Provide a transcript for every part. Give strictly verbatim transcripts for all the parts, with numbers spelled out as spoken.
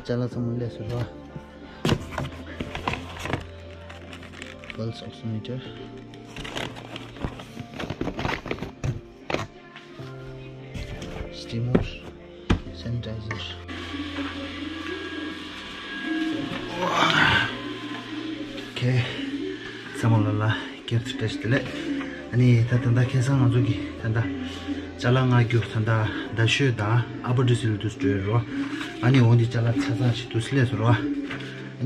ཅ་ལག་ཚང་མ་སླེབས་སོང་ར། Pulse oximeter, steamer, sanitizer. Okay. ཚང་མ་ལ་ལ་སྐྱབས་སུ་བཀྲ་ཤིས་བདེ་ལེགས། ཨ་ནི་ད་ད་ལྟ་ཁ་སང་ང་ཚོ་གི་ད་ལྟ་ཅ་ལག་མངགས་རྒྱུ་ད་ལྟ་རྡ་ཤོད་དང་ཨ་པར་ཌི་སི་ལ་དུས་སུ་འགྲོ་ཡོད་རོ། ཨ་ནི་འོ་འདི་ཅ་ལག་ཆ་ཚང་ཞིག་དུས་སུ་སླེབས་སོང་རོ། ཨ་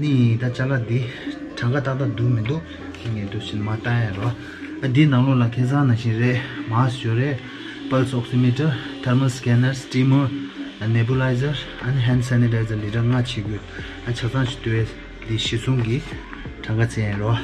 ནི་ད་ཅ་ལག་འདི་གྲངས་ཀ་ཏག་ཏག་འདུག་མི་འདུག་ངས་དུས་སུ་མར་བཏང་ཡ་རོ། ཨ་འདིའི་ནང་ལོགས་ལ་ཁ་སང་ནང་བཞིན་རེད། མཱསི་ཡོད་རེད། Pulse oximeter, thermal scanner, steamer, nebulizer, and hand sanitizer ལི་ཊར་ལྔ་བྱེད་དགོས། ཨ་ཆ་ཚང་ཞིག་དུས། འདི་གཞི་བཟུང་གི་གྲངས་ཀ་ཅན་རོ།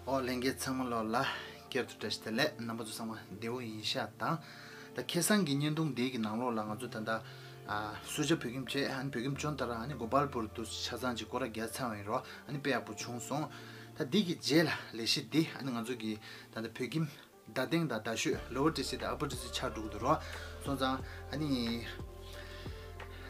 ཨོ་ལྷན་རྒྱས་ཚང་མ་ལོ་ལ་སྐྱབས་སུ་བཀྲ་ཤིས་བདེ་ལེགས། རྣམ་པ་ཚོ་ཚང་མ་བདེ་པོ་ཡིན་ཤག་དང་། ད་ཁ་སང་གི་བརྙན་ཐུང་འདི་གི་ནང་ལོགས་ལ་ང་ཚོ་ད་ལྟ་ཨ་སུ་ཇཱ་བོད་ཁྱིམ་བྱས། ཨ་ནི་བོད་ཁྱིམ་ཅོན་ཏ་ར། ཨ་ནི་གོ་པལ་པུར་དུ་ཆ་ཚང་ཅིག་སྐོར་ར་བརྒྱབ་ཚར་བ་ཡིན་རོ། ཨ་ནི་དཔེ་ཡག་པོ་བྱུང་སོང་། ད་འདི་གི་རྗེས་ལ་ལས་གཞི་འདི་ཨ་ནི་ང་ཚོ་གི་ད་ལྟ་བོད་ཁྱིམ་རྡ་སྟེང་དང་རྡ་ཤོད། ལོ་ཝར་ཊི་སི་དང་ཨ་པར་ཊི་སི་ཆགས་འགྲོ་གི་འདུག་རོ། སོང་ཙང་ཨ་ནི།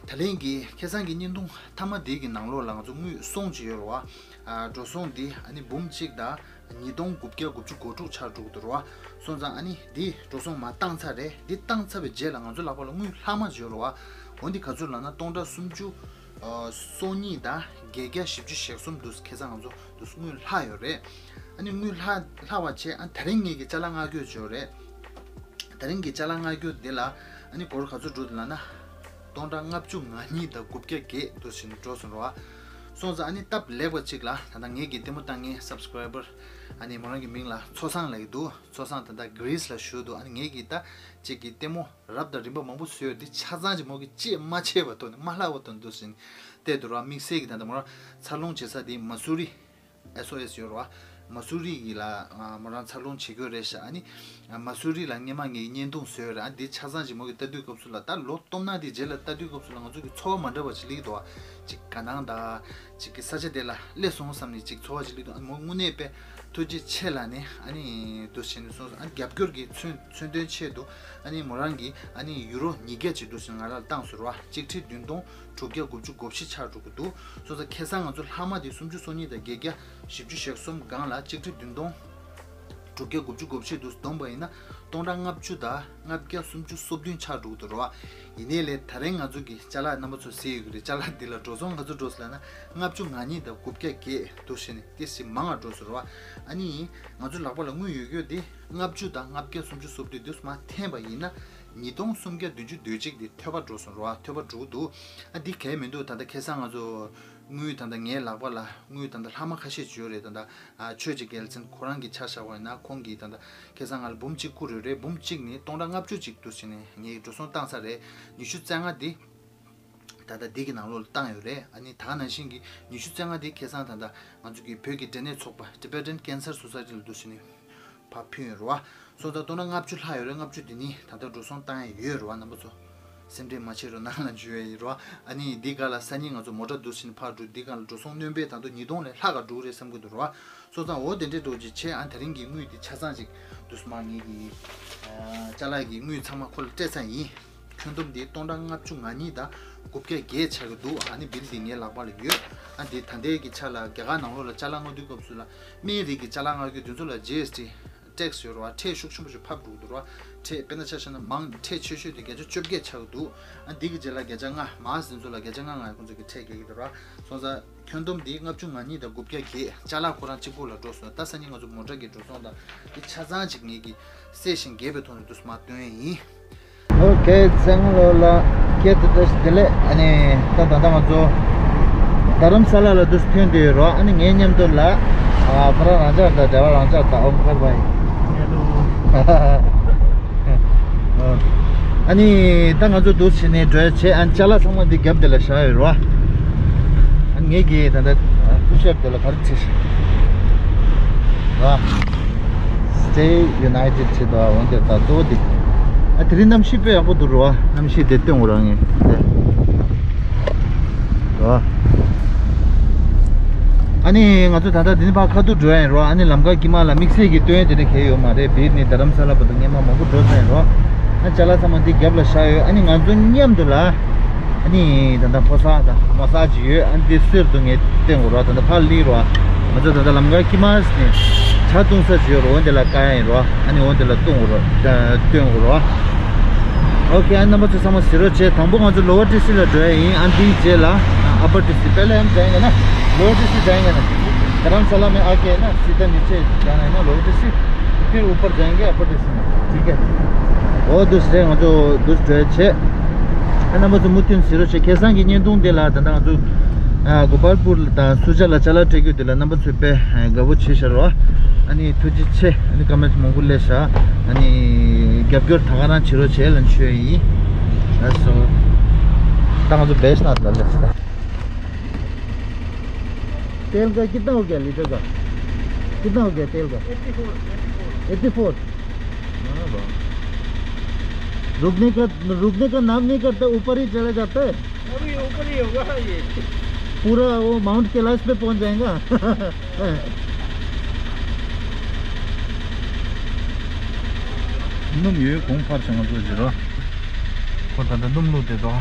ད་ལན་གྱི་ཁ་སང་གི་བརྙན་ཐུང་མཐའ་མ་དེ་གི་ནང་ལོགས་ལ་ང་ཚོ་དངུལ་སོང་ཅིག་ཡོད་རེད་བ། ཨ་འགྲོ་སོང་འདི་ཨ་ནི་འབུམ་གཅིག་དང་ཉིས་སྟོང་དགུ་བརྒྱ་དགུ་བཅུ་གོ་དྲུག་ཆགས་འགྲོ་གི་འདུག་རེད་བ། སོང་ཙང་ཨ་ནི་འདི་འགྲོ་སོང་མར་བཏང་ཚར་རེད། འདི་བཏང་ཚར་བའི་རྗེས་ལ་ང་ཚོ་ལག་པ་ལ་དངུལ་ལྷག་མ་ཅིག་ཡོད་རེད་བ། འོ་འདི་ག་ཚོད་ལབ་ན་སྟོང་ཕྲག་སུམ་ཅུ་སོ་གཉིས་དང་བརྒྱད་བརྒྱ་བཞི་བཅུ་ཞེ་གསུམ་འདུག་ཁ་སང་ང་ཚོ་འདུག་དངུལ་ལྷག་ཡོད་རེད། ཨ་ནི་དངུལ་ལྷག་ལྷག་པ་བྱས། ཨ་ད་རིང་ངེད་ཀྱི་ཅ་ལག་མངགས་རྒྱུ་ཅིག་ཡོད་རེད། ད་རིང་གི་ཅ་ལག་མངགས་རྒྱུ་འདི་ལ་ཨ་ནི་སྒོར་ག་ཚོད་འགྲོ་འདུག་ལབ་ན། སྟོང་ཕྲག་ལྔ་བཅུ་ང་གཉིས་དང་དགུ་བརྒྱ་བརྒྱད་འདུག་ཟིན་འགྲོ་སོང་རོ། སོང་ཙང་ཨ་ནི་སྟབས་ལེགས་པ་ཅིག་ལ་ད་ལྟ་ངེད་ཀྱི་ལྟད་མོ་ལྟ་མཁན་སབ་སི་ཀ་རའི་བར་ཨ་ནི་མོ་རང་གི་མིང་ལ་ཚོ་བཟང་ལབ་ཀྱི་འདུག་ཚོ་བཟང་ད་ལྟ་གྷི་རིས་ལ་བཞུགས་འདུག་ཨ་ནི་ངེད་ཀྱི་ད་ཅིག་གི་ལྟད་མོ་རབ་དང་རིམ་པ་མང་པོ་བཟོས་ཡོད། འདི་ཆ་ཚང་ཅིག་མོ་གི་ཅིག་མ་ཆད་པ་ཐོག་ནས་མ་ལྷག་པ་ཐོག་ནས་འདུག་ཟིན་བལྟས་འདུག་རོ། དམིགས་བསལ་གྱི་ད་ལྟ་མོ་རང་འཚར་ལོངས་བྱེད་ས་དེ་མ་སུ་རི། ཨེས་ཨོ་ཨེས་ཡོད་རེད་བ། མ་སུ་རི་ཡི་ལ་ཨ་མོ་རང་འཚར་ལོངས་བྱེད་དགོས་རེད་ཤག་ཨ་ནི་ཨ་མ་སུ་རི་ལ་སྔས་མ་ངས་བརྙན་ཐུང་བཟོས་རེད། ཨ་འདི་ཆ་ཚང་ཅིག་མོ་གི་ལྟ་དུས་སྐབས་སུ་ལ་ད་ལོ་སྟོང་ན་འདི་རྗེས་ལ་ལྟ་དུས་སྐབས་སུ་ལ་ང་ཚོ་གི་ཚོར་བ་མ་འདྲ་བ་ཅིག་སླེབས་འདུག་བ། ཅིག་དགའ་སྣང་དང་ཅིག་གི་ས་ཆ་དེ་ལ་སླེབས་སོང་བསམ་ནས་ཅིག་ཚོར་བ་ཅིག་སླེབས་འདུག་ཨ་མོ་དངོས་གནས་དཔེ་ཐུགས་རྗེ་ཆེ་ལབ་ནས་ཨ་ནི་འདུག་བྱས་ནས་སོང་། ཨ་རྒྱབ་སྐྱོར་གྱི་མཚོན་མཚོན་དོན་ཆེད་དུ་ཨ་ནི་མོ་རང་གིས་ཨ་ནི་ཡུ་རོ་ཉིས་བརྒྱ་ཅིག་འདུག་བྱས་ང་རང་ལ་བཏང་སོང་རེད་བ། གཅིག་ཁྲི་བདུན་སྟོང་དྲུག་བརྒྱ་དགུ་བཅུ་གོ་བཞི་ཆགས་འགྲོ་གི་འདུག་སོང་ཙང་ཁ་སང་ང་ཚོ་ལྷག་མ་དེ་སུམ་ཅུ་སོ་གཉིས་དང་བརྒྱད་བརྒྱ་བཞི་བཅུ་ཞེ་གསུམ་སྒང་ལ་གཅིག་ཁྲི་བདུན་སྟོང་དྲུག་བརྒྱ་དགུ་བཅུ་གོ་བཞི་འདུག་བསྡོམས་པ་ཡིན་ན་སྟོང་ཕྲག་ལྔ་བཅུ་དང་ལྔ་བརྒྱ་སུམ་ཅུ་སོ་བདུན་ཆགས་འགྲོ་གི་འདུག་རེད་བ། ཡིན་ནའི་ལས་ད་རིང་ང་ཚོ་གི་ཅ་ལག་རྣམ་པ་ཚོ་གཟིགས་ཡོད་ཀྱི་རེད། ཅ་ལག་འདི་ལ་འགྲོ་སོང་ག་ཚོད་འགྲོ་སོང་ལབ་ན་ལྔ་བཅུ་ང་གཉིས་དང་དགུ་བརྒྱ་བརྒྱད་འདུག་བྱས་ནས་ཏོག་ཙམ་མང་བ་འགྲོ་སོང་རེད་བ། ཨ་ནི་ང་ཚོ་ལག་པ་ལ་དངུལ་ཡོད་རྒྱུ་དེ་ལྔ་བཅུ་དང་ལྔ་བརྒྱ་སུམ་ཅུ་སོ་བདུན་འདུག་མར་འཐེན་པ་ཡིན་ན། ཉིས་སྟོང་སུམ་བརྒྱ་བདུན་ཅུ་དོན་གཅིག་འདི་ཐོལ་པ་འགྲོ་སོང་རེད་བ། ཐོལ་པ་འགྲོ་གི་འདུག་ཨ་འདི་གལ་མི་འདུག་ད་ལྟ་ཁ་སང་ང་ཚོ་དངུལ་ད་ལྟ་ངའི་ལག་པ་ལ་དངུལ་ད་ལྟ་ལྷག་མ་ཁ་ཤས་ཅིག་ཡོད་རེད། ད་ལྟ་ཨ་ཆོས་ཀྱི་རྒྱལ་མཚན་ཁོ་རང་གི་ཆ་བཞག་པ་ཡིན་ན་ཁོང་གིས་ད་ལྟ་ཁ་སང་ང་ལ་འབུམ་གཅིག་བསྐུར་ཡོད་རེད། འབུམ་གཅིག་ནི་སྟོང་ཕྲག་ལྔ་བཅུ་ཅིག་འདུག་བྱས་ནས་ངས་འགྲོ་སོང་བཏང་ཚར་རེད། ཉི་ཤུ་རྩ་ལྔ་འདི་ད་ལྟ་འདི་གི་ནང་ལོགས་ལ་བཏང་ཡོད་རེད། ཨ་ནི་ད་ག་ནང་བཞིན་གྱི་ཉི་ཤུ་རྩ་ལྔ་འདི་ཁ་སང་ད་ལྟ་ང་ཚོ་གི་བོད་ཀྱི་འབྲས་ནད་ཚོགས་པ་Tibetan Cancer Society ལ་འདུག་བྱས་ནས་ཕར་ཕུལ་ཡོད་རེད་བ། སོང་ཙང་སྟོང་ཕྲག་ལྔ་བཅུ་ལྷག་ཡོད་རེད། ལྔ་བཅུ་འདི་ནི་ད་ལྟ་འགྲོ་སོང་བཏང་ཡ་ཡོད་རེད་བ། རྣམ་པ་ཚོ་སེམས་ཁྲལ་མ་བྱེད་རོགས་གནང་ལབ་ཞུ་ཡ་ཡིན་རེད་བ། ཨ་ནི་འདི་ག་ལ་སང་ཉིན་ང་ཚོ་མོ་ཊ་འདུག་བྱས་ནས་ཕར་འགྲོ། འདི་ག་ལ་འགྲོ་སོང་སྣོན་པ་ད་དུང་ཉིས་སྟོང་ལས་ལྷག་ག་འགྲོ་གི་རེད་བསམ་གྱི་འདུག་རེད་བ། སོང་ཙང་འོ་དེ་འདྲའི་འགྲོ་ཅིག་བྱས། ཨ་ད་རིང་གི་དངུལ་འདི་ཆ་ཚང་ཅིག་འདུག་སེ་མར་ངེད་ཀྱི་ཨ་ཅ་ལག་གི་དངུལ་ཚང་མ་ཁོ་ལ་སྤྲད་ཚར་ཡིན། ཁྱོན་བསྡོམས་འདི་སྟོང་ཕྲག་ལྔ་བཅུ་ང་གཉིས་དང་དགུ་བརྒྱ་བརྒྱད་ཆགས་ཀྱི་འདུག་ཨ་ནི་བིལ་འདི་ངའི་ལག་པ་ལ་ཡོད། ཨ་འདི་ད་ལྟའི་གི་ཆ་ལ་རྒྱ་གར་ནང་ལོགས་ལ་ཅ་ལག་མངགས་དུས་སྐབས་སུ་ལ་སྨན་རིགས་ཀྱི་ཅ་ལག་མངགས་རྒྱུ་དེ་ཚོ་ལ་ཇི་ཨེས་ཊི་ཊེག་སི་ཡོད་རེད་བ། ཁྲལ་ཤུགས་ཆེན་པོ་ཞིག་ཕབ་འགྲོ་གི་འདུག་རེད་བ། ཁྲལ་དཔེར་ན་ཆ་བཞག་ན་མང་ཁྲལ་ཆེ་ཤོས་དེ་བརྒྱ་ཆ་བཅོ་བརྒྱད་ཆགས་ཀྱི་འདུག་ཨ་འདི་གི་རྗེས་ལ་བརྒྱ་ཆ་ལྔ། མཱ་སི་དེ་ཚོ་ལ་བརྒྱ་ཆ་ལྔ་ལྔ་ཁོང་ཚོ་གི་ཁྲལ་རྒྱག་གི་འདུག་རེད་བ། སོང་ཙང་ཁྱོན་བསྡོམས་འདི་ལྔ་བཅུ་ང་གཉིས་དང་དགུ་བརྒྱ་བརྒྱད། ཅ་ལག་ཁོ་རང་གཅིག་པོ་ལ་འགྲོ་སོང་། ད་སང་ཉིན་ང་ཚོ་མོ་ཊ་གི་འགྲོ་སོང་དང་འདི་ཆ་ཚང་ཅིག་ངེད་ཀྱིས་གསལ་ཞིང་རྒྱས་པའི་ཐོག་ནས་འདུག་སེ་མར་སྟོན་ཡ་ཡིན། ཨོ་ཁེ། ཚང་མ་ལོ་ལ་སྐྱབས་སུ་བཀྲ་ཤིས་བདེ་ལེགས། ཨ་ནི་ད་ད་ལྟ་ང་ཚོ་རྡ་རམ་ས་ལ་ལ་འདུག་སེ་ཐོན་བསྡད་ཡོད་རེད་བ། ཨ་ནི་ངའི་མཉམ་དུ་ལ་ཨ་ཁོ་རང་རང་འཇགས་དང་འབྲེལ་བ་རང་འཇགས་དང་། ཨོ་ཁར་བའི། ཨ་ནི་ད་ང་ཚོ་འདུག་སེ་བྱས་ནས་འགྲོ་ཡ་བྱས། ཨ་ནི་ཅ་ལག་ཚང་མ་འདི་རྒྱབ་འདི་ལ་བཞག་ཡོད་རེད་བ། ཨ་ནི་ངེད་ཀྱིས་ད་ལྟ་ཊི་ཤར་འདི་ལ་ག་རེ་བྲིས་ཤག་རེད་བ། Stay United བྱེད་དོ། འོན་ཏེ་ད་གཙོ་བོ་འདི། ཨ་དེ་རིང་གནམ་གཤིས་དཔེ་ཡག་པོ་འདུག་རེད་བ། གནམ་གཤིས་དེ་སྟོན་དགོས་རང་ངས་དེ། ཨ་ནི་ང་ཚོ་ད་ལྟ་འདི་ནས་ཕར་ཁ་ཐུག་འགྲོ་ཡ་ཡིན་རོ། ཨ་ནི་ལམ་ཁ་དཀྱིལ་མ་ལ་དམིགས་བསལ་གྱི་སྟོན་ཡ་དེ་འདྲ་གང་ཡང་ཡོད་མ་རེད། བིར་ནས་རྡ་རམ་ས་ལ་བར་དུ་སྔོན་མ་མང་པོ་འགྲོ་ཚར་ཡིན་རོ། ཨ་ཅ་ལག་ཚང་མ་འདི་རྒྱབ་ལ་བཞག་ཡོད། ཨ་ནི་ང་ཚོ་མཉམ་དུ་ལ་ཨ་ནི་ད་ལྟ་ཕོ་གསར་དང་མོ་གསར་ཅིག་ཡོད། ཨ་ནི་འདི་གསོལ་དུ་ངས་བསྟན་དགོས་རོ། ད་ལྟ་ཕར་སླེབས་རོ། ང་ཚོ་ད་ལྟ་ལམ་ཁ་དཀྱིལ་མ་ནས་ཇ་བཏུང་ས་ཅིག་ཡོད་རོ། འོ་འདི་ལ་བཀག་ཡ་ཡིན་རོ། ཨ་ནི་འོ་འདི་ལ་བཏུང་དགོས་རོ། ཨ་སྟོན་དགོས་རོ། ཨོ་ཁེ། ཨ་རྣམ་པ་ཚོ་ཚང་མ་གཟིགས་རོགས་བྱེད། དང་པོ་ང་ཚོ་ལོ་ཝར་ཊི་སི་ལ་འགྲོ་ཡ་ཡིན། ཨ་འདིའི་རྗེས་ལ་ཨ་ཨ་པར་ཊི་སི། पहले हम जाएंगे ना lower TC जाएंगे ना, धर्मशाला में आके है ना सीधा नीचे जाना है ना लोअर टीसी, फिर ऊपर जाएंगे अपर टीसी में, ठीक है। འོ་འདུག་སེ་ང་ཚོ་འདུག་སེ་འགྲོ་ཡ་བྱེད། ཨ་རྣམ་པ་ཚོ་མུ་མཐུད་གཟིགས་རོགས་བྱེད། ཁ་སང་གི་བརྙན་ཐུང་དེ་ལ་ད་ལྟ་ང་ཚོ་ཨ་གོ་པལ་པུར་དང་སུ་ཇཱ་ལ་ཅ་ལག་སྤྲད་རྒྱུ་དེ་ལ་རྣམ་པ་ཚོས་དཔེ་དགའ་པོ་བྱས་ཤག་རོ། ཨ་ནི་ཐུགས་རྗེ་ཆེ། ཨ་ནི་ཀོ་མེན་ཊི་མང་པོ་སླེབས་ཤག་ཨ་ནི་རྒྱབ་སྐྱོར་ད་ག་རང་བྱེད་རོགས་བྱེད་ལབ་ཞུ་ཡ་ཡིན། ལགས་སོ། ད་ང་ཚོ་བེས་ན་ད་ལ་ལ། तेल का कितना हो गया लीटर का? कितना हो गया तेल का? Eighty four. रुकने का, रुकने का नाम नहीं करता, ऊपर ही चला जाता है। अभी ऊपर ही होगा ये। पूरा वो माउंट कैलाश पे पहुंच जाएगा। སྣུམ་ཡོད། གོང་འཕར་བྱུང་བ་བཟོ་བྱེད་རོ། ཁོ་ད་ལྟ་སྣུམ་བླུགས་བསྡད་དོ།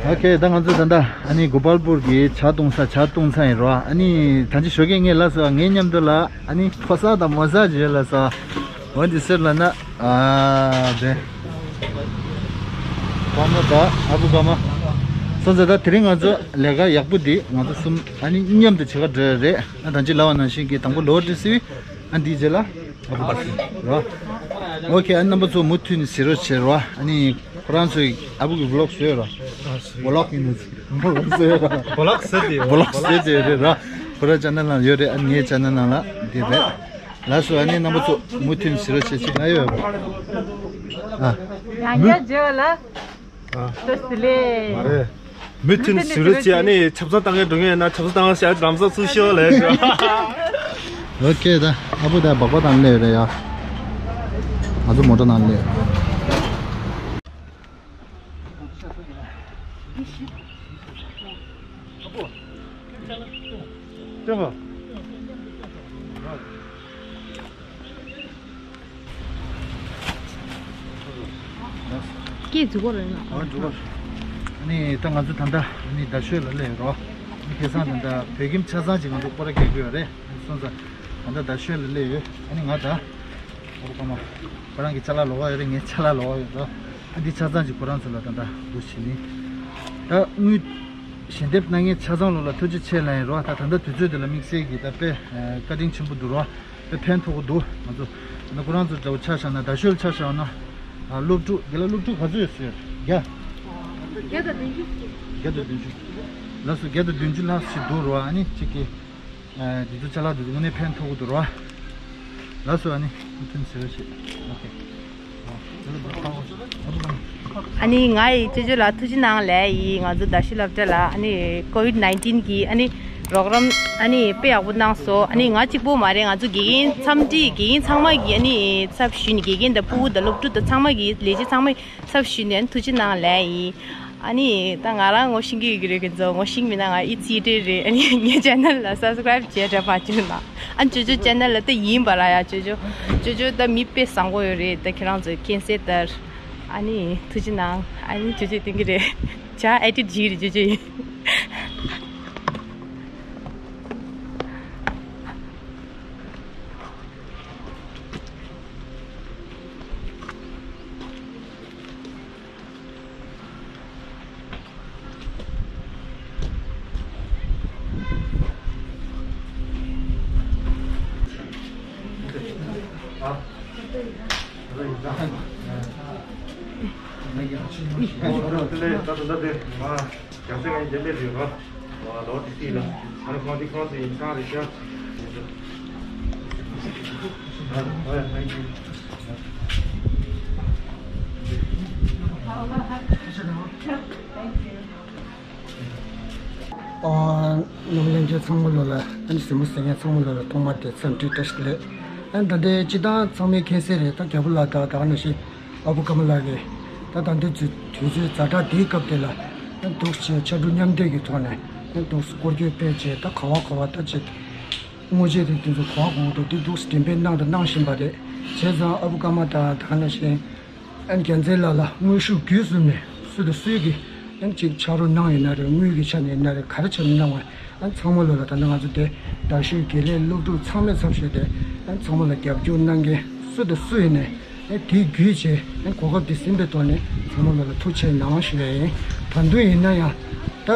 ཨོ་ཁེ། ད་ང་ཚོ་ད་ལྟ་ཨ་ནི་གོ་པལ་པུར་གྱི་ཇ་བཏུང་ས། ཇ་བཏུང་ས་ཡིན་རོ། ཨ་ནི་ད་ཅི་ཞོགས་ཀས་ངས་ལབ་སོང་། ངའི་མཉམ་དུ་ལ་ཨ་ནི་ཕོ་གསར་དང་མོ་གསར་ཅིག་ཡོད་ལབ་སོང་། འོ་འདི་སུ་ལབ་ན། ཨ་དེ་པ་མ་དང་ཨ་བུ་ག་མ་སོང་ཙང་། ད་དེ་རིང་ང་ཚོ་ལས་ཀ་ཡག་པོ་འདི་ང་ཚོ་གསུམ་ཨ་ནི་མཉམ་དུ་བྱེད་ག་འགྲོ་ཡ་རེད། ཨ་ད་ཅི་ལབ་པ་ནང་བཞིན་གྱི་དང་པོ་ལོ་ཝར་ཊི་སི། ཨ་འདིའི་རྗེས་ལ་ཨ་བུ་ག་སི་རོ། ཨོ་ཁེ། ཨ་རྣམ་པ་ཚོ་མུ་མཐུད་ནས་གཟིགས་རོགས་བྱེད་རོ། ཨ་ནི་ཁོ་རང་ཚོའི་ཨ་བུ་གི་ཝི་ལོག་བཟོས་རོ། ཝི་ལོག་ཡིན་ནི། ཝི་ལོག་བཟོས་རོ། ཝི་ལོག་བཟོས་ཏེ་ཝི་ལོག་བཟོས་ཏེ་རེད་རོ། ཁོ་རང་ཅེ་ནལ་ནང་ཡོད་རེད། ཨ་ངའི་ཅེ་ནལ་ནང་ལ་འདི་རེད། ལགས་སོ། ཨ་ནི་རྣམ་པ་ཚོ་མུ་མཐུད་ནས་གཟིགས་རོགས་བྱེད། ཅིག་ལ་ཡོད་རོ། ཨ་ཡང་བསྐྱར་མཇལ་བ་ལ། ཨ། བཀྲ་ཤིས་བདེ་ལེགས། མ་རེད། མུ་མཐུད་ནས་གཟིགས་རོགས་བྱེད། ཨ་ནི་ཆབ་གསང་བཏང་མཁན་འགྲོ་མཁན་ཡིན་ན་ཆབ་གསང་བཏང་ཤག་ལམ་སང་ཚུར་ཤོག་ལབ་ཡ་ཞུ། ཨོ་ཁེ། ད་ཨ་བུ་ད་སྦག་སྦག་བཏང་སླེབས་རེད་ཡ། ང་ཚོ་མོ་ཊ་ནང་སླེབས། སྐད་འཛུགས་པ་རེད་ན། ཨ་འགྲོ་བར། ཨ་ནི་ད་ང་ཚོ་ད་ལྟ་ཨ་ནི་རྡ་ཤོད་ལ་སླེབས་ཡོད་རོ། ཨ་ནི་ཁ་སང་ད་ལྟ་བོད་ཁྱིམ་ཆ་ཚང་ཅིག་ང་ཚོ་སྐོར་ར་རྒྱག་གི་ཡོད་རེད། ཨ་ནི་སོང་ཙང་ད་ལྟ་རྡ་ཤོད་ལ་སླེབས་ཡོད། ཨ་ནི་ང་ད་ཨ་རོ་ཀ་མ་ཁོ་རང་གི་ཅ་ལག་ལོགས་ཀ་ཡོད་རེད། ངའི་ཅ་ལག་ལོགས་ཀ་ཡོད་རོ། ཨ་འདི་ཆ་ཚང་ཅིག་ཁོ་རང་ཚོ་ལ་ད་ལྟ་འདུག་བྱས་ནི། ད་དངུལ་ཞལ་འདེབས་གནང་མཁན་ཆ་ཚང་ལོ་ལ་ཐུགས་རྗེ་ཆེ་ལབ་ཡིན་རོ། ད་ད་ལྟ་དུས་ཚོད་འདི་ལ་དམིགས་བསལ་གྱི་ད་དཔེ་བཀའ་དྲིན་ཆེན་པོ་འདུག་རོ། དཔེ་ཕན་ཐོགས་ཀྱི་འདུག་ང་ཚོ་ད་ཁོ་རང་ཚོ་འདྲ་བོ་ཆ་བཞག་ན། རྡ་ཤོད་ལ་ཆ་བཞག་ན་ཨ་སློབ་ཕྲུག་དེ་ལ་སློབ་ཕྲུག་ག་ཚོད་ཡོད་ཟེར་ཡོད་རེད། བརྒྱ། བརྒྱ་དང་བདུན་ཅུ། བརྒྱ་དང་བདུན་ཅུ། ལགས་སོ། བརྒྱ་དང་བདུན་ཅུ་ལྷག་ཞིག་འདུག་རོ། ཨ་ནི་གཅིག་གི་ཨ་འདི་ཚོ་ཅ་ལག་འདི་ཚོ་དངོས་གནས་ཕན་ཐོགས་ཀྱི་འདུག་རོ། ལགས་སོ། ཨ་ནི་མུ་མཐུད་ཟེར་བ་བྱེད། ཨོ་ཁེ། ཨ་ནི་ང་ཡི་ཅོ་ཅོ་ལ་ཐུགས་རྗེ་གནང་ལབ་ཡིན། ང་ཚོ་རྡ་ཤོད་སློབ་གྲྭ་ལ་ཨ་ནི་ཀོ་ཝིཌ་ནའིན་ཊིན་གི་ཨ་ནི་རོགས་རམ་ཨ་ནི་དཔེ་ཡག་པོ་གནང་སོང་། ཨ་ནི་ང་གཅིག་པོ་མ་རེད། ང་ཚོ་དགེ་རྒན་འཚམས་འདྲི། དགེ་རྒན་ཚང་མ་གི་ཨ་ནི་ཚབ་ཞུས་ནས། དགེ་རྒན་དང་ཕྲུ་གུ་དང་སློབ་ཕྲུག་དང་ཚང་མ་གི་ལས་བྱེད་ཚང་མ་ཚབ་ཞུས་ནས་ཨ་ནི་ཐུགས་རྗེ་གནང་ལབ་ཡིན། ཨ་ནི་ད་ང་རང་ངོ་ཤེས་ཀྱི་ཡོད་ཀྱི་རེད། ཁྱེད་ཚོ་ངོ་ཤེས་མིན་ན་ང་ཨི་ཚིག་རེད་རེད། ཨ་ནི་ངའི་ཅེ་ནལ་ལ་སབ་སི་ཀ་རེབ་བྱས་དྲན་མ་བྱུང་ན། ཨ་ཅོ་ཅོ་ཅེ་ནལ་ལ་ད་ཡིན་པ་ར་ཡ། ཅོ་ཅོ་ཅོ་ཅོ་ད་མི་དཔེ་བཟང་པོ་ཡོད་རེད། ད་ཁྱེད་རང་ཚོ་མཁྱེན་གསལ་ལྟར། ཨ་ནི་ཐུགས་རྗེ་གནང་། ཨ་ནི་ཅོ་ཅོ་སྟོན་གྱི་རེད། ཇ་ཨེ་ཏི་ཇི་རེད། ཅོ་ཅོ་ཡིན། Quand il pense, il sent les choses. Ah, ouais, thank you. ཨ། རྣམ་གླིང་ཁྱེད་ཚང་མ་ལོ་ལ་ཨ་ནི་གཟིགས་མོ་གཟིགས་མཁན་ཚང་མ་ལོ་ལ་ཐོག་མ་དེ་འཚམས་འདྲི་བཀྲ་ཤིས་བདེ་ལེགས། ཨ་ནི་ད་ལྟའི་སྤྱི་བཏང་ཚང་མས་མཁྱེན་གསལ་རེད། ད་རྒྱལ་པོ་ལགས་དང་ད་ག་ནང་བཞིན་ཨ་བུ་ཀརྨ་ལགས་ཀྱིས་ད་ད་ལྟའི་དུས་དུས་ཚོད་ཛ་དྲག་འདིའི་སྐབས་དེ་ལ་ཨ་འདུག་བྱས་ཕྱར་གྲུ་མཉམ་འདེགས་ཀྱི་ཐོག་ནས་ཨ་འདུག་སྐོར་སྐྱོད་སྤེལ་བྱས་ད་ག་བ་ག་བ་ད་ཅིག་དངོས་ཆས་དེ་དུས་ཚོད་ག་བ་ག་བ་འདུག་དེ་འདུག་འགྲེམས་སྤེལ་གནང་དང་གནང་བཞིན་པ་རེད། བྱས་ཙང་ཨ་བུ་ཀརྨ་དང་ད་ག་ནང་བཞིན། ཨན་རྒྱལ་མཚན་ལགས་ལ་དངོས་ཤུགས་བརྒྱུད་གསུམ་ནས་སུ་དང་སུའི་གི་ཨན་ཅིག་ཕྱག་རོགས་གནང་ཡོད་ན་རེད། དངུལ་གྱི་ཆ་ནས་ཡིན་ན་རེད། ག་རེ་ཆ་ནས་གནང་བ་ཨན་ཚང་མ་ལོ་ལ་ད་ནང་ང་ཚོ་དེ་རྡ་ཤོད་དགེ་ལས་སློབ་ཕྲུག་ཚང་མས་ཚབ་ཞུས་ཏེ་ཨན་ཚང་མ་ལ་རྒྱབ་སྐྱོར་གནང་མཁན་སུ་དང་སུ་ཡིན་ནའི་ཨན་དེ་བརྒྱུད་བྱས་ཨན་གོ་སྐབས་དེ་ཟིན་པའི་ཐོག་ནས་ཚང་མ་ལོ་ལ་ཐུགས་ཆེ་གནང་ཞུ་ཡ་ཡིན། ད་དུང་ཡིན་ན་ཡང་ད་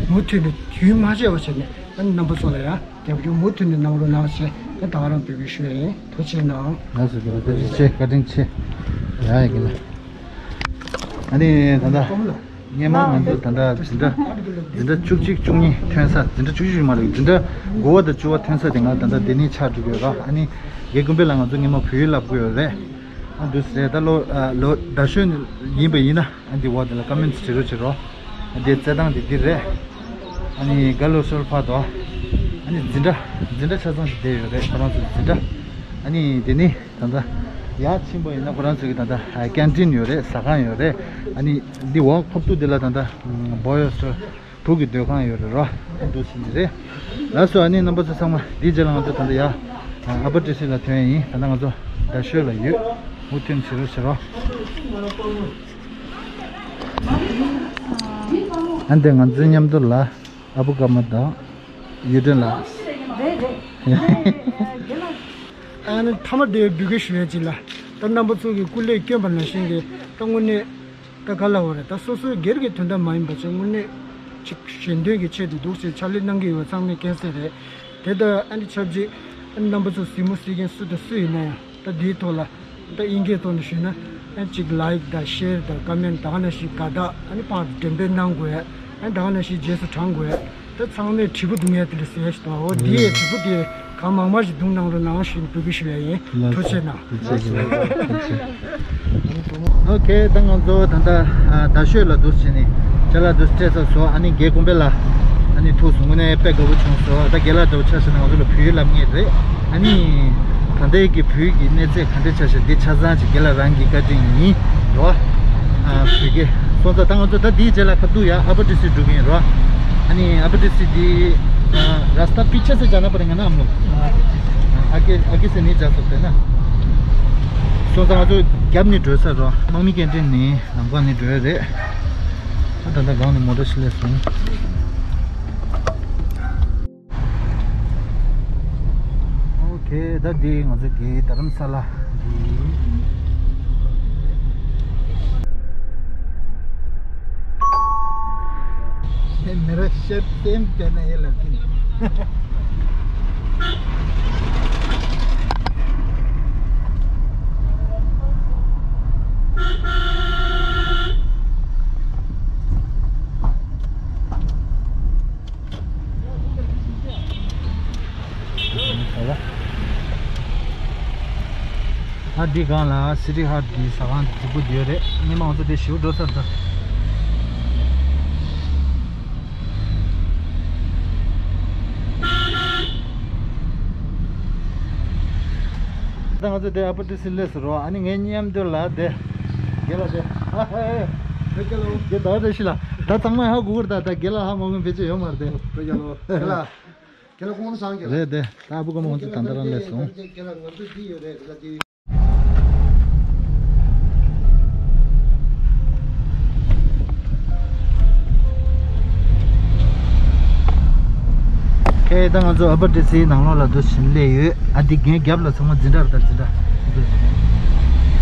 མུ་མཐུད་ནས་རྒྱུན་མ་ཆད་པ་བྱས་ནས་ཨན་རྣམ་པ་ཚོ་ལ་ཡང་རྒྱབ་སྐྱོར་མུ་མཐུད་ནས་གནང་རོགས་གནང་ཞེས་ད་ག་རང་འབོད་སྐུལ་ཞུ་ཡ་ཡིན། ཐུགས་རྗེ་གནང་། ལགས་སོ། རྒྱལ་བ་བཀྲ་ཤིས་ཆེ། བཀའ་དྲིན་ཆེ། ཡ་ཡ་གི་ལ། ཨ་ནི་ད་ལྟ་སྔས་མ་ང་ཚོ་ད་ལྟ་འཛིན་གྲྭ་འཛིན་གྲྭ་བཅུ་གཅིག་བཅུ་གཉིས་ཐོན་ས། འཛིན་གྲྭ་བཅུ་གཅིག་མ་རེད། འཛིན་གྲྭ་དགུ་པ་དང་བཅུ་པ་ཐོན་ས་དེ་ང་ད་ལྟ་འདི་ནས་ཆགས་འགྲོ་གི་ཡོད་ར། ཨ་ནི་རྒན་དགོན་པའི་ལ་ང་ཚོ་སྔས་མ་བོད་ཡིག་བསླབ་དགོས་ཡོད་རེད། ཨ་འདུག་ཟེར་ད་ལོ་ལོ་རྡ་ཤོད་ཡིན་པ་ཡིན་ན། ཨ་འདི་འོག་འདི་ལ་ཀ་མེན་ཊི་བྲིས་རོགས་བྱེད་རོགས། ཨ་འདི་རྩེད་ཐང་འདི་འདི་རེད། ཨ་ནི་ག་ལོ་སོལ་ཕ་དོ། ཨ་ནི་འཛིན་གྲྭ་འཛིན་གྲྭ་ཆ་ཚང་ཞིག་བསྡད་ཡོད་རེད། ཁོ་རང་ཚོ་འཛིན་གྲྭ། ཨ་ནི་འདི་ནི་ད་ལྟ་ཡར་ཕྱིན་པ་ཡིན་ན་ཁོ་རང་ཚོ་གི་ད་ལྟ་ཀན་ཊིན་ཡོད་རེད། ཟ་ཁང་ཡོད་རེད། ཨ་ནི་འདི་འོག་ཕབ་ཏུ་འདི་ལ་ད་ལྟ་བོ་ཡོ་སི་ཊལ་བུ་གི་སྡོད་ཁང་ཡོད་རེད་རོ། འདུག་ཟིན་གྱི་རེད། ལགས་སོ། ཨ་ནི་རྣམ་པ་ཚོ་ཚང་མ་འདིའི་རྗེས་ལ་ང་ཚོ་ད་ལྟ་ཡ་ཨ་པ་ཏི་སི་ལ་ཐོན་ཡིན། ད་ལྟ་ང་ཚོ་རྡ་ཤོད་ལ་ཡོད། མུ་མཐུད་བྱེད་རོགས་བྱེད་རོགས། ཨ་འདི་ང་ཚོའི་མཉམ་དུ་ལ་ཨ་བུ་ཀརྨ་དང་ཡུལ་སྒྲོན་ལགས། ཨ་ནི་མཐའ་མ་དེ་འབུལ་སྐྱོར་ཞུ་ཡ་ཅིག་ལ་ད་རྣམ་པ་ཚོ་གི་སྐུ་ལས་བསྐྱོན་པ་ནང་བཞིན་གྱི་ད་དངོས་གནས། ད་ག་ལ་བ་རེད། ད་སོ་སོའི་སྒེར་གྱི་དོན་དག་མ་ཡིན་པ་བྱས་དངོས་གནས་ཅིག་གཞན་དོན་གྱི་ཆེད་དུ་འདུག་ཅེས་ཕྱག་ལས་གནང་གི་ཡོད་པ་ཚང་མས་མཁྱེན་གསལ་རེད། དེ་ལྟར་ཨ་ནི་ཆབས་ཅིག་ཨ་ནི་རྣམ་པ་ཚོ་གཟིགས་མོ་གཟིགས་མཁན་སུ་དང་སུ་ཡིན་ན་ཡང་ད་འདིའི་ཐོག་ལ་ད་དབྱིན་སྐད་ཐོག་ནས་ཞུས་ན་ཨ་ནི་ཅིག་ལའིཀ་དང་ཤེར་དང་ཀ་མེན་ཊི་དང་ནང་བཞིན་དགའ་རྟགས་ཨ་ནི་ཕར་འགྲེམས་སྤེལ་གནང་དགོས། ཨ་ནི་དང་ནང་བཞིན་རྗེས་སུ་འབྲང་དགོས། ད་ཚང་མས་དྲིལ་བུ་བརྡུང་ཡས་དེ་འདྲ་ཟེར་ཡས་ཞིག་འདུག་འོ་འདི་ཡས་དྲིལ་བུ་དེ་གང་མང་མང་ཞིག་བརྡུང་གནང་རོགས་གནང་ཞེས་འབོད་སྐུལ་ཞུ་ཡས་ཡིན། ཐུགས་རྗེ་གནང་། ཐུགས་རྗེ་གནང་། ཐུགས་རྗེ། ཨོ་ཁེ། ད་ང་ཚོ་ད་ལྟ་ཨ་རྡ་ཤོད་ལ་འདུག་བྱས་ནས་ཅ་ལག་འདུག་སྤྲད་ཚར་སོང་། ཨ་ནི་རྒན་དགོན་པའི་ལ་ཨ་ནི་ཐུག་སོང་། དངོས་གནས་དཔེ་དགའ་པོ་བྱུང་སོང་། ད་རྒན་ལགས་འདྲ་བོ་ཆ་བཞག་ན་ང་ཚོ་ལ་བོད་ཡིག་བསླབ་མཁན་རེད། ཨ་ནི་ད་ལྟའི་གི་བོད་ཀྱི་གནས་ཚད་ག་འདྲ་ཆགས་ཤག་འདི་ཆ་ཚང་ཅིག་རྒན་ལགས་རང་གི་བཀའ་དྲིན་ཡིན་རོ། ཨ་བོད་སྐད་སོང་ཙང་ད་ང་ཚོ་ད་འདིའི་རྗེས་ལ་ཁ་ཐུག་ཡ་ཨ་པ་ཏི་སི་འགྲོ་གི་ཡིན་རོ། ཨ་ནི་ཨ་པ་ཏི་སི་འདི་ཨ་ར་སྟ་པི་ཆ་སེ་ཇ་ན་པ་རེ་ང་ན་ཨམ་ལོ། ཨ་ཀེ་ཨ་ཀེ་སེ་ནི་ཇ་སོ་ཏེ་ན། སོང་ཙང་ང་ཚོ་རྒྱབ་ནས་འགྲོ་ས་རོ། དམག་མི་སྐད་འཕྲིན་ནི་ལམ་ཁ་ནས་འགྲོ་ཡ་རེད། ད་ད་ལྟ་སྒང་ནས་མོ་ཊ་ཞིག་སླེབས་སོང་། ཨོ་ཁེ། ད་འདི་ང་ཚོ་གི་རྡ་རམ་ས་ལ་འདི། ये मेरा शर्ट सेम पहना है लेकिन। ཨ་འདི་སྒང་ལ་སི་ཊི་ཧརཊ་གི་ཟ་ཁང་རྫིག་པོ་འདི་ཡོད་རེད། སྔོན་མ་ང་ཚོ་དེ་ཞིག་འགྲོ་ཚར་འདུག་ད་ང་ཚོ་དེ་ཨ་པ་ཏི་སི་སླེབས་སོང་རོ། ཨ་ནི་ངའི་མཉམ་དུ་ལ་དེ་རྒན་ལགས་དེ། ཨ་ཧེ། རྒན་ལགས་དེ་ད་རེ་ཤི་ལ་ད་ཚང་མ་ཧ་གོ་གི་རེད། ད་ད་རྒན་ལགས་ཧ་མ་གོ་མཁན་ཕལ་ཆེར་ཡོད་མ་རེད་དེ། རྒན་ལགས་རྒན་ལགས་ཁོང་སང་རྒན་ལགས་རེད་དེ། ད་ཨ་བུ་ཀརྨ་ང་ཚོ་ད་ལྟ་རང་སླེབས་སོང་། རྒན་ལགས་ང་ཚོ་འདི་ཡོད་རེད། རྒན་ལགས་དེ། ཁེ། ད་ང་ཚོ་ཨ་པ་ཏི་སིའི་ནང་ལོགས་ལ་འདུག་སེ་སླེབས་ཡོད། ཨ་འདི་རྒན་རྒྱབ་ལ་ཚང་མ་འཛིན་གྲྭ་རེད། ད་འཛིན་གྲྭ་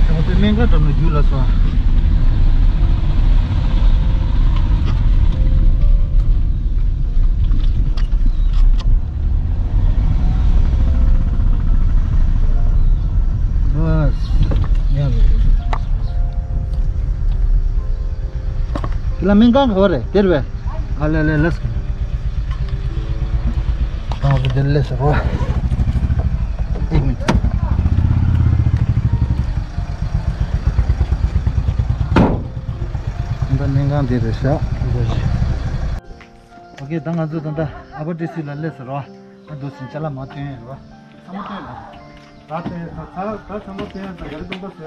ང་ཚོ་སྨན་ཁང་འགྲམ་ལ་རྒྱུགས་ལ་སོང་། ལ་སྨན་ཁང་ག་བ་རེད། དེར་བས། ཨ་ལེ་ལེ་ལེས། འདི་ལས་ཟེར་བ། ཨེ་མི། ད་སྨན་ཁང་འདི་རེད་ཤག་འདི་རེད། ཨོ་ཁེ། ད་ང་ཚོ་ད་ལྟ་ཨ་བ་ཏི་སི་ལ་སླེབས་ཟེར་བ། ཨ་འདུག་སེ་ཅ་ལག་མར་བཏོན་ཡོད་རེད་བ། ཚང་མ་བཏོན་ཡོད་རེད། ད་བཏོན་ཡོད། ད་ད་ད་ཚང་མ་བཏོན་ཡོད། ད་ག་རེ་སྟོང་པ་བཟོས་ད། ད་ག་རེ་སྟོང་པ་བཟོས་ད།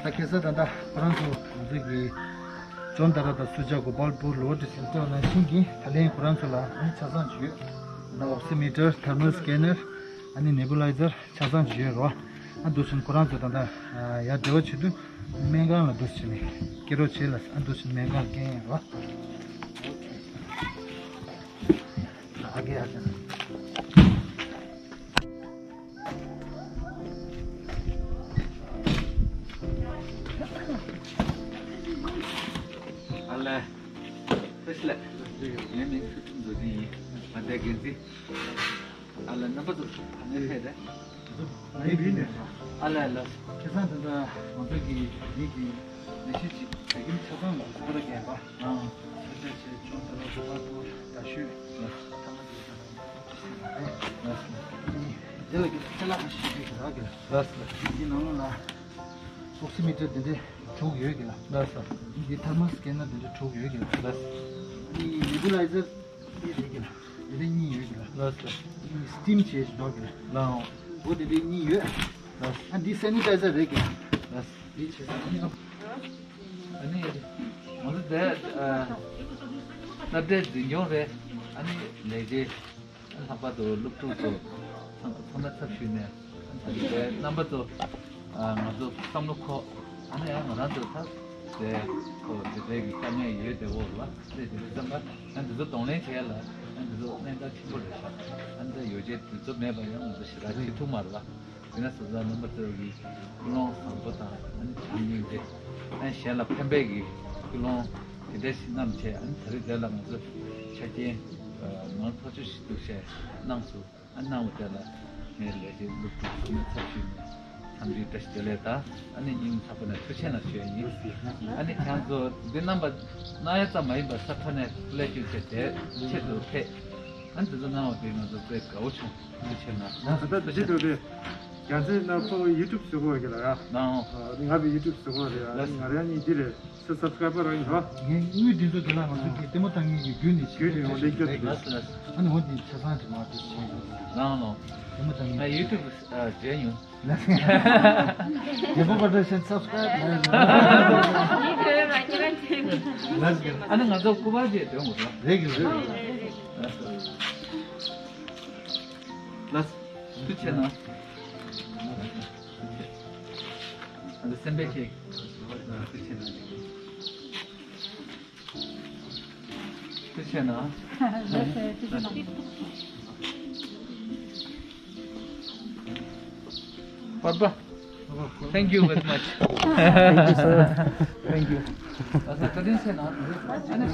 ད་ཁ་སང་ད་ལྟ་ཁོ་རང་ཚོ་ང་ཚོ་གི་ཇོན་ཏཱ་ར་དང་སུ་ཇཱ་གོ་པལ་པུར་ལེ་བོ་ཊི་སེན་ཊར་ནང་བཞིན་གྱི་ད་ལན་ཁོ་རང་ཚོ་ལ་ཆ་ཚང་བྱོས། ད་ཨོག་སི་མི་ཊར། ཐར་མལ་སི་ཀེ་ནར། ཨ་ནི་ནེ་བུ་ལའི་ཛར་ཆ་ཚང་བྱོས་རོ། ཨ་འདུག་སེ་ཁོ་རང་ཚོ་ད་ལྟ་ཡར་འབྲེལ་བ་བྱེད་དུས་སྨན་ཁང་ལ་འདུག་སེ་ནས་སྐྱེལ་རོགས་བྱེད་ལ། ཨ་འདུག་སེ་སྨན་ཁང་སྐྱེལ་ཡིན་རོ། ཨ་གེ་ཨ་གེ། ཨ་ལེ། ཕེ་སི་ལེ། ངའི་མིང་ཁྲི་སྲོང་མདོ་སྡིངས་ཡིན། ང་འདིར་འགན་འཛིན། ཨ་ལེ། རྣམ་པ་ཚོ་ཕ་མའི་ཕེ་རེད། ང་ཡི་རིག་ནས། ཨ་ལེ་ལེ། ཁ་སང་ད་ལྟ་ང་ཚོ་གི་རིག་གི་ལས་གཞི་ཅིག་བོད་ཁྱིམ་ཆ་ཚང་ལ་ཁོ་ར་རྒན་པ། ཨ། ས་ཆ་ཆེ་ཆུང་དུ་ལ་གོ་བ་ཐོག་ད་ཤོད། ཐ་མ་དེ་ད་ལྟ་ང་ཚོ་ཤི་ཟིན་པ་རེད། ཨ་ནི་དེ་ལ་གི་ཁ་ལག་ཁ་ཤས་ཤིག་རག་གི་ལ། ལགས་སོ། འདི་ནང་ལ་ཨོག་སི་མི་ཊར་དེ་འདྲའི་དྲུག་ཡོད་གི་ལ། ལགས་སོ། འདི་ཐར་མལ་སི་ཀེ་ནར་དེ་འདྲའི་དྲུག་ཡོད་གི་ལ། ལགས་སོ། འདི་ནེ་བུ་ལའི་ཛར་དེ་རེད་གི་ལ། དེ་འདྲའི་གཉིས་ཡོད་གི་ལ། ལགས་སོ། འདི་སི་ཊིམ་བྱེད་ཡག་གི་ལ། ལགས་འོང་། འོ་དེ་འདྲའི་གཉིས་ཡོད། ལགས་སོ། ཨ་འདི་སེ་ནི་ཊའི་ཛར་རེད་གི་ལ། ལགས་སོ། འདི་བྱེད་ས་ནི་ཨ། ཨ་ནི་ང་ཚོ་དེ་ཨ་སློབ་གྲྭའི་འཛིན་སྐྱོང་རེད། ཨ་ནི་ལས་བྱེད། ལྷག་པར་དུ་སློབ་ཕྲུག་ཚོ་ཚང་ཚང་མ་ཚབ་ཞུས་ནས། ཨ་ནི་རྣམ་པ་ཚོ་ཨ་ང་ཚོ་བསམ་བློ་འཁོར། ཨ་ནི་ཡང་ང་རང་ཚོ་ད་དེ་ཁོ་དེ་འདྲའི་གི་དཀའ་ངལ་ཡོད་དེ་འོག་ལ་དེ་དེ་འདྲ་བསམ་པ། ཨ་འདི་ཚོ་གདོང་ལེན་བྱས་ལ། ཨ་འདི་ཚོ་གནད་འགག་ཆེན་པོ་རེད་ཤག་ཨ་འདི་ཡོ་བྱད་དུས་ཚོད་མེད་པ་ཡང་ང་ཚོ་ཞེ་དྲག་བྱེད་ཐུབ་མ་རེད་བ། དེ་ན་སོ་སོ་རྣམ་པ་ཚོ་གི་ཀུན་སློང་བཟང་པོ་དང་། ཨ་ནི་བྱམས་སྙིང་རྗེ། ཨ་གཞན་ལ་ཕན་པའི་གི་ཀུན་སློང་དེ་འདྲ་ཞིག་བསྣམས་བྱས། ཨ་ནི་ད་རེས་དེ་ལ་ང་ཚོ་ཆ་རྐྱེན་མང་ཐག་ཆོད་ཞིག་འདུག་བྱས་གནང་སོང་། ཨ་གནང་བ་དེ་ལ་ངའི་ལས་བྱེད་སློབ་ཕྲུག་ཚང་མའི་ཚབ་ཞུས་ནས་འཚམས་འདྲི་བཀྲ་ཤིས་བདེ་ལེགས་དང་། ཨ་ནི་སྙིང་ཐག་པ་ནས་ཐུགས་རྗེ་གནང་ཞུ་ཡ་ཡིན། ཨ་ནི་ཁྱེད་ཚོ་འདི་རྣམ་པ་གནང་ཡ་ཙམ་མ་ཡིན་པར་ས་ཁ་ནས་སླད་སྐྱོན་བྱས་དེ་ཆེད་དུ་ཕེབས། ཨ་ནི་དེ་ཚོ་གནང་བ་དེ་ང་ཚོ་དཔེ་དགའ་བོ་བྱུང་། ཐུགས་རྗེ་ཆེ་གནང་། ད་ལྟ་ཇི་འདྲ་རེད། རྒྱ་ཚེ་ན་ཁོ་ཡུ་ཊུབ་བཟོ་གི་ཡོད་གི་ལ་ཡ། ནའོ། ཨ་ང་བི་ཡུ་ཊུབ་བཟོ་གི་ཡོད་རེད་ཡ། ང་རང་གཉིས་འདི་རེད། སབ་སི་ཀ་རའི་བར་རང་ཡིན་རོ། ངའི་དངུལ་འདི་ཚོ་དེ་ལ་ང་ཚོ་གི་ལྟད་མོ་ལྟ་མཁན་གྱི་རྒྱུན་ནས་རྒྱུན་ནས་འོང་བསྡད་རྒྱུ་རེད། ལགས་སོ་ལགས་སོ། ཨ་ནི་འོ་འདི་ཆ་ཚང་དེ་མ་དེ་བྱས་ཡོད། ནའོ་ནའོ། ལྟད་མོ་ལྟ་མཁན། ང་ཡུ་ཊུབ་ཨ་མཇལ་མྱོང་། ལགས་སོ། རྒྱལ་པོ་པྲོ་ཌག་ཤན་སབ་སི་ཀ་རའིབ་ལགས་སོ། ཨ་ནི་ང་ཚོ་སྐུ་པར་ཅིག་འདོན་དགོས་རོ། རེད་གི་རེད། ལགས་སོ། ལགས་སོ། ཐུགས་རྗེ་གནང་། ཨ་ནི་སེམས་པའི་ཆེད། ཐུགས་རྗེ་གནང་། ཐུགས་རྗེ་གནང་། པ་པ། Thank you very much. Thank you, sir. Thank you. ལགས་སོ། བཀའ་དྲིན་ཆེ་གནང་། ཨ་ནི།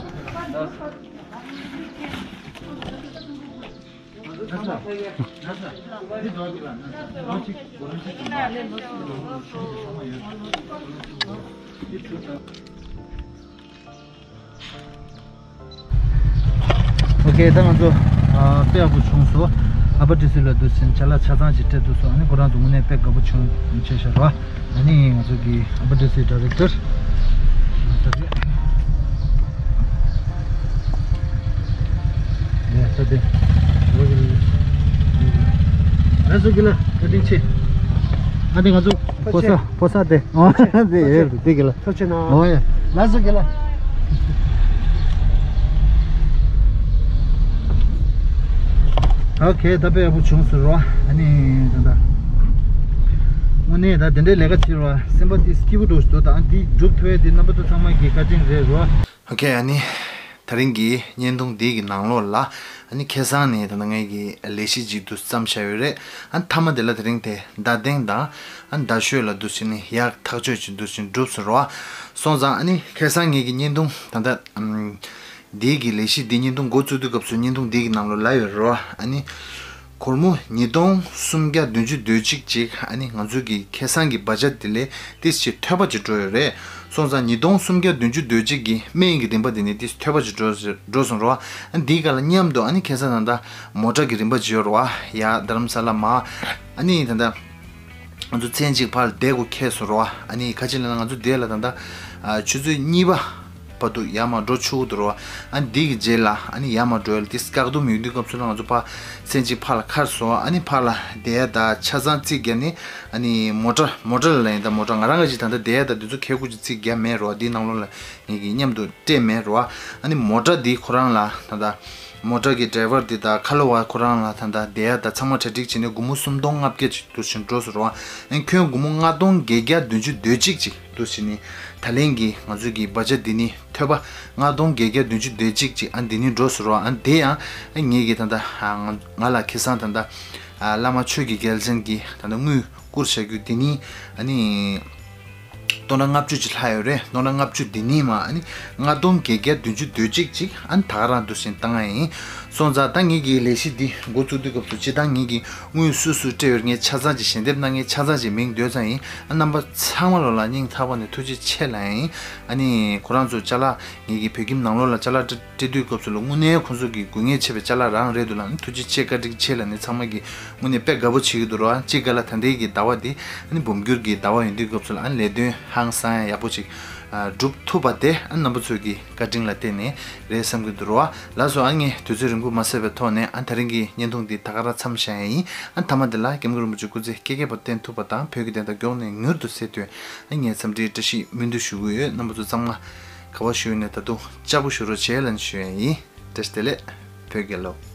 ཨོ་ཁེ། ད་ང་ཚོ་ཨ་དཔེ་ཡག་པོ་བྱུང་སོང་། ཨ་བ་ཏི་སི་ལ་འདུག་སེ་ཅ་ལག་ཆ་ཚང་ཅིག་སྤྲད་ཐུབ་སོང་། ཨ་ནི་ཁོ་རང་ཚོ་དངོས་གནས་དཔེ་དགའ་པོ་བྱུང་བྱས་ཤག་ར། ཨ་ནི་ང་ཚོ་གི་ཨ་བ་ཏི་སི་ཌའི་རེག་ཊར། ཡ་ད་དེ། ལགས་སོ་དགེ་ལགས། བཀའ་དྲིན་ཆེ། ཨ་ནི་ང་ཚོ་ཕོ་གསར། ཕོ་གསར་དེ། ཨོ་དེ་ཡོད་དེ་དགེ་ལགས། ཐུགས་རྗེ་གནང་། ཨོ་ཡ། ལགས་སོ་དགེ་ལགས། ཨོ་ཁེ། ད་དཔེ་ཡག་པོ་བྱུང་ཟེར་རོ། ཨ་ནི་ད་ད་དངོས་གནས་ད་དེ་འདྲའི་ལས་ཀ་བྱེད་རོ། སེམས་པ་དེ་སྐྱིད་པོ་འགྲོ་ཞིག་འདུག་ད་ཨ་འདི་སྒྲུབ་ཐུབ་ཡ་དེ་རྣམ་པ་ཚོ་ཚང་མ་གི་བཀའ་དྲིན་རེད་རོ། ཨོ་ཁེ། ཨ་ནི། ད་རིང་གི་བརྙན་ཐུང་འདི་གི་ནང་ལོགས་ལ་ཨ་ནི་ཁ་སང་ནས་ད་ལྟ་ངས་ཀྱི་ལས་གཞི་ཅིག་ཏུ་བརྩམས་བཞག་ཡོད་རེད། ཨ་མཐའ་མ་དེ་ལ་དེ་རིང་དེ་བརྡ་སྟེང་དང་ཨ་ནི་རྡ་ཤོད་ལ་འདུག་ཟེར་ནས་ཡག་ཐག་ཆོད་ཅིག་འདུག་ཟེར་གྲུབ་སོང་རོ། སོང་ཙང་ཨ་ནི་ཁ་སང་ངས་ཀྱི་བརྙན་ཐུང་ད་ལྟ་ཨམ། འདི་གི་ལས་གཞི་འདི་བརྙན་ཐུང་འགོ་བཙུགས་དུས་སྐབས་སུ་བརྙན་ཐུང་འདི་གི་ནང་ལོགས་ལ་ཡོད་རོ། ཨ་ནི་སྒོར་མོ་ཉིས་སྟོང་སུམ་བརྒྱ་བདུན་ཅུ་དོན་གཅིག་ཅིག་ཨ་ནི་ང་ཚོའི་གི་ཁ་སང་གི་བ་ཇ་འདི་ལས་ཏིས་ཅིག་ཐོལ་པ་ཅིག་འགྲོ་ཡོད་རེད། སོང་ཙང་ཉིས་སྟོང་སུམ་བརྒྱ་བདུན་ཅུ་དོན་གཅིག་གི་སྨན་གྱི་རིན་པ་འདི་ནི་ཏིས་ཐོལ་པ་ཅིག་འགྲོ་འགྲོ་སོང་རོ། ཨ་ནི་འདིའི་སྒང་ལ་མཉམ་དུ་ཨ་ནི་ཁ་སང་ད་ལྟ་མོ་ཊ་གི་རིན་པ་ཅིག་ཡོད་རོ། ཡ་རྡ་རམ་ས་ལ་མ་ཨ་ནི་ད་ལྟ་ང་ཚོ་མཚན་གཅིག་ཕར་ལ་བསྡད་དགོས་ཁེལ་སོང་རོ། ཨ་ནི་ཁ་ཅིག་ལ་ང་ཚོ་འདི་ལ་ད་ལྟ་ཨ་ཆུ་ཚོད་གཉིས་པ་བར་དུ་ཡར་མར་འགྲོ་ཆོག་གི་འདུག་རོ། ཨ་ནི་འདི་གི་རྗེས་ལ་ཨ་ནི་ཡར་མར་འགྲོ་ཡ་ལ་ཏིས་བཀག་སྡོམ་ཡོད་དུས་སྐབས་སུ་ལ་ང་ཚོ་ཕར་མཚན་གཅིག་ཕར་ལ་ཁར་སོང་། ཨ་ནི་ཕར་ལ་བསྡད་ཡ་ད་ཆ་ཚང་རྩིས་རྒྱག་ནི་ཨ་ནི་མོ་ཊ་མོ་ཊ་ལ་ཡིན་ད་མོ་ཊ་ང་རང་ག་ཅིག་ད་ལྟ་བསྡད་ཡ་ད་འདི་ཚོ་གལ་དགོས་ཅིག་རྩིས་རྒྱག་མེད་རོ། འདིའི་ནང་ལོགས་ལ་ངེད་ཀྱི་མཉམ་དུ་སྤྲད་མེད་རོ། ཨ་ནི་མོ་ཊ་འདི་ཁོ་རང་ལ་ད་ལྟ་མོ་ཊ་གི་ཌ་རའི་ཝར་འདི་དང་ཁ་ལོ་བ་ཁོ་རང་ལ་ད་ལྟ་བསྡད་ཡ་ད་ཚང་མ་གྲ་སྒྲིག་བྱས་ནས་སྒོར་མོ་སུམ་སྟོང་ལྔ་བརྒྱ་ཅིག་འདུག་ཟེར་འགྲོ་སོང་རོ། ཨ་ནི་ཁྱོན་སྒོར་མོ་ལྔ་སྟོང་བརྒྱད་བརྒྱ་བདུན་ཅུ་དོན་གཅིག་ཅིག་འདུག་ཟེར་ནི། ད་ལན་གྱི་ང་ཚོའི་གི་བ་ཇ་འདི་ནི་ཐོལ་པ་ལྔ་སྟོང་བརྒྱད་བརྒྱ་བདུན་ཅུ་དོན་གཅིག་ཅིག་ཨ་འདི་ནི་འགྲོ་སོང་རོ། ཨ་འདི་ཡང་ཨ་ངེད་ཀྱི་ད་ལྟ་ང་ང་ལ་ཁ་སང་ད་ལྟ་བླ་མ་ཆོས་ཀྱི་རྒྱལ་མཚན་གྱི་ད་ལྟ་དངུལ་བསྐུར་བྱ་རྒྱུ་འདི་ནི་ཨ་ནི། སྟོང་ཕྲག་ལྔ་བཅུ་ཅིག་ལྷག་ཡོད་རེད། སྟོང་ཕྲག་ལྔ་བཅུ་འདི་ནས་མ་ཨ་ནི་ལྔ་སྟོང་བརྒྱད་བརྒྱ་བདུན་ཅུ་དོན་གཅིག་ཅིག་ཨ་ནི་ད་ག་རང་འདུག་ཟེར་བཏང་ཡ་ཡིན། སོང་ཙང་ད་ངེད་ཀྱི་ལས་གཞི་འདི་འགོ་བཙུགས་དུས་སྐབས་སུ་སྤྱིར་བཏང་ངེད་ཀྱི་དངུལ་སུ་སུ་སྤྲད་ཡོད་ངས་ཆ་ཚང་ཅིག་ཞལ་འདེབས་གནང་མཁན་ཆ་ཚང་ཅིག་མིང་འདོན་ཙང་ཡིན། ཨ་རྣམ་པ་ཚང་མ་ལོ་ལ་སྙིང་ཐག་པ་ནས་ཐུགས་རྗེ་ཆེ་ལབ་ཡ་ཡིན། ཨ་ནི་ཁོ་རང་ཚོ་ཅ་ལག་ངེད་ཀྱི་བོད་ཁྱིམ་ནང་ལོགས་ལ་ཅ་ལག་སྤྲད་སྤྲད་དུས་སྐབས་སུ་ལ་དངོས་གནས་ཁོང་ཚོ་གི་དགོས་ངེས་ཆེ་བའི་ཅ་ལག་རང་རེད་འདུག་ལ་ཨ་ནི་ཐུགས་རྗེ་ཆེ་བཀའ་དྲིན་ཆེ་ལབ་ནས་ཚང་མ་གི་དངོས་གནས་དཔེ་དགའ་པོ་བྱེད་ཀྱི་འདུག་རོ། ཨ་ཅི་ག་ལ་ད་ལྟའི་གི་ཟླ་བ་འདི་ཨ་ནི་འབུམ་འགྱུར་གྱི་ཟླ་བ་ཡིན་དུས་སྐབས་སུ་ལ་ཨ་ནི་ལས་དོན་ཧང་སང་ཡག་པོ་ཅིག་ཨ་སྒྲུབ་ཐུབ་པ་དེ་ཨ་ནི་རྣམ་པ་ཚོའི་གི་བཀའ་དྲིན་ལ་བརྟེན་ནས་རེད་བསམ་གྱི་འདུག་རོ། ལགས་སོ། ཨ་ངས་དུས་ཚོད་རིང་པོ་མ་ཟད་པའི་ཐོག་ནས་ཨ་དེ་རིང་གི་བརྙན་ཐུང་འདི་ད་ག་རང་མཚམས་བཞག་ཡ་ཡིན། ཨ་མཐའ་མ་འདི་ལ་སྐྱབས་མགོན་རིན་པོ་ཆེ་སྐུ་ཚེ་བསྐལ་བརྒྱའི་བར་བརྟན་ཐུབ་པ་དང་བོད་ཀྱི་བདེན་མཐའ་མགྱོགས་ནས་མྱུར་དུ་གསལ་དོན་ཨ་ངས་འཚམས་འདྲིའི་བཀྲ་ཤིས་སྨོན་འདུན་ཞུ་གི་ཡོད། རྣམ་པ་ཚོ་ཚང་མ་ག་བ་བཞུགས་ནས་ད་དུང་ལྕགས་པོ་བཞུགས་རོགས་བྱེད་ལབ་ནས་ཞུ་ཡ་ཡིན། བཀྲ་ཤིས་བདེ་ལེགས། བོད་རྒྱལ་ལོ།